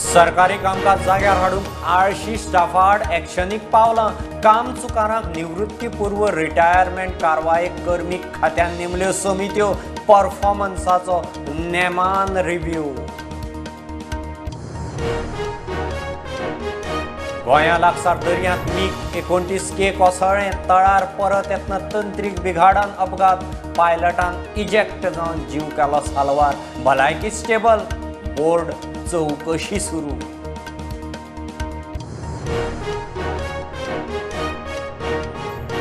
सरकारी कामकाज जाग्यार हाडूंक आळशी स्टाफा आड एक्शनीक पावलां. कामचुकारांक निवृत्तीपूर्व रिटायरमेंट कारवायेक कर्मीक खात्यान नेमल्यो समित्यो. परफॉर्मन्साचो नेमान रिव्ह्यू. गोंया लागसार दर्यांत मीग 29K कोसळ्ळें. तळार परत येतना तंत्रीक बिघाडान अपघात. पायलटान इजेक्ट जावन जीव केलो साल्वार. भलायकी स्टेबल. बोर्ड चवकशी सुरू.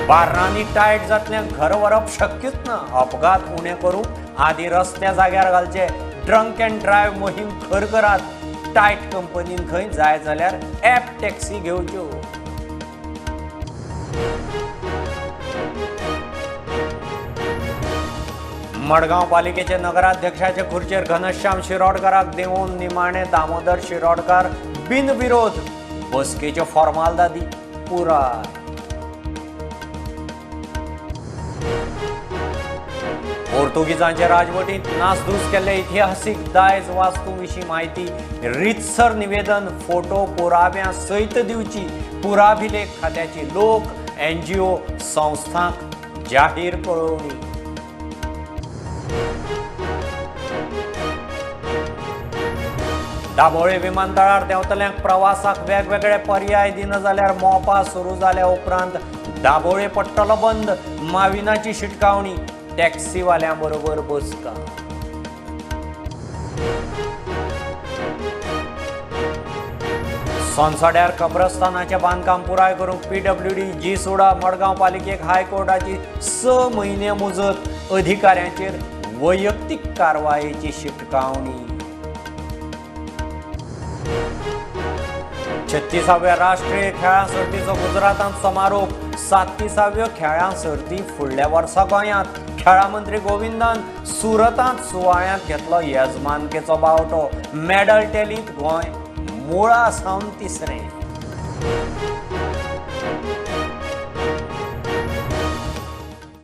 बार्रांनी टायट जातल्यांक घर व्हरप शक्यूच ना. अपघात उणे करूंक आदी रस्ते जाग्यार घालचे. ड्रंक अँड ड्रायव्ह मोहीम खर करात. टायट कंपनीन खंय जाय जाल्यार ॲप टॅक्सी घेवच्यो. मडगांव पालिकेचे नगराध्यक्षाचे खुर्चेर घनश्याम शिरोडकाराक देंवोवन निमाणे दामोदर शिरोडकार बिनविरोध. बसकेच्यो फॉर्मालदादी पुराय. पोर्तुगीजांचे राजवटींत नासधूस केल्ले इतिहासीक दायज वास्तू विशीं म्हायती रितसर निवेदन फोटो पुराव्यां सयत दिवची. पुराभिलेख खात्याची लोक एनजीओ संस्थांक जाहीर कळोवणी. दाबोळे विमानतळार देंवतल्यांक प्रवासाक वेगवेगळे पर्याय दिना जाल्यार मोपा सुरू जाल्या उपरांत दाबोळे पडटलो बंद. माविनाची शिटकावणी. टॅक्सीवाल्यां बरोबर बसका. सोनसड्यार कब्रस्तानाचें बांदकाम पुराय करूंक पीडब्ल्यूडी जी सोडा मडगांव पालिकेक हायकोर्टाची 6 म्हयने मुजत. अधिकाऱ्यांचेर वैयक्तीक कारवायेची शिटकावणी. 36व्या राष्ट्रीय खेळां सर्तीचो गुजरातांत समारोप. 37व्यो खेळां सर्ती फुडल्या वर्सा गोंयांत. खेळां मंत्री गोविंदान सुरतांत सुवाळ्यांत घेतलो येजमानकेचो बावटो. मॅडल टॅलींत गोंय मुळा सावन तिसरें.